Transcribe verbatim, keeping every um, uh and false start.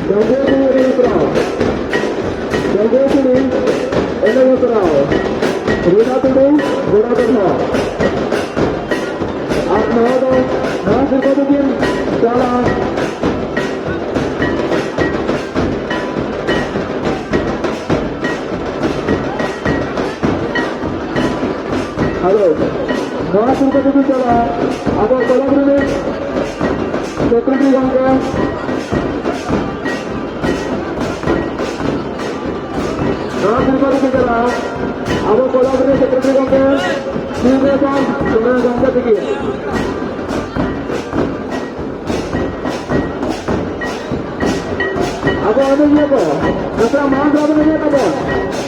ᱡᱚᱝᱜᱚᱞ ᱠᱩᱲᱤ ᱮᱱᱮᱡ ᱦᱮᱯᱨᱟᱣ, ᱡᱚᱝᱜᱚᱞ ᱠᱩᱲᱤ ᱮᱱᱮᱡ ᱦᱮᱯᱨᱟᱣ, ᱨᱤᱱᱟ ᱴᱩᱰᱩ ᱜᱚᱲᱟ ᱫᱚᱨᱦᱟ᱾ ᱟᱨ ᱱᱚᱣᱟ ᱫᱚ ᱱᱚᱣᱟ ᱥᱤᱨᱯᱟᱹ ᱫᱚᱠᱤᱱ ᱪᱟᱞᱟ᱾ ᱦᱮᱞᱳ, ᱱᱚᱣᱟ ᱥᱤᱨᱯᱟᱹ ᱫᱚᱠᱤᱱ ᱪᱟᱞᱟ ᱟᱵᱚ ᱠᱞᱟᱵᱽ ᱨᱤᱱᱤᱡ ᱥᱮᱠᱨᱮᱴᱟᱨᱤ ᱜᱚᱢᱠᱮ᱾ ᱱᱚᱣᱟ ᱥᱤᱨᱯᱟᱹ ᱫᱚᱠᱤᱱ ᱪᱟᱞᱟ ᱟᱵᱚ ᱠᱞᱟᱵᱽ ᱨᱤᱱᱤᱡ ᱥᱮᱠᱨᱮᱴᱟᱨᱤ ᱜᱚᱢᱠᱮ, ᱥᱤᱨᱯᱟᱹ ᱥᱚᱨᱮᱱ ᱜᱚᱢᱠᱮ ᱛᱤᱠᱤᱱ᱾ ᱟᱵᱚ ᱚᱱᱚᱞᱤᱭᱟᱹ ᱠᱚ, ᱱᱟᱥᱮᱱᱟᱜ ᱢᱟᱲᱟᱝ ᱥᱮᱫ ᱵᱚᱱ ᱦᱮᱡ ᱛᱟᱵᱚᱱ᱾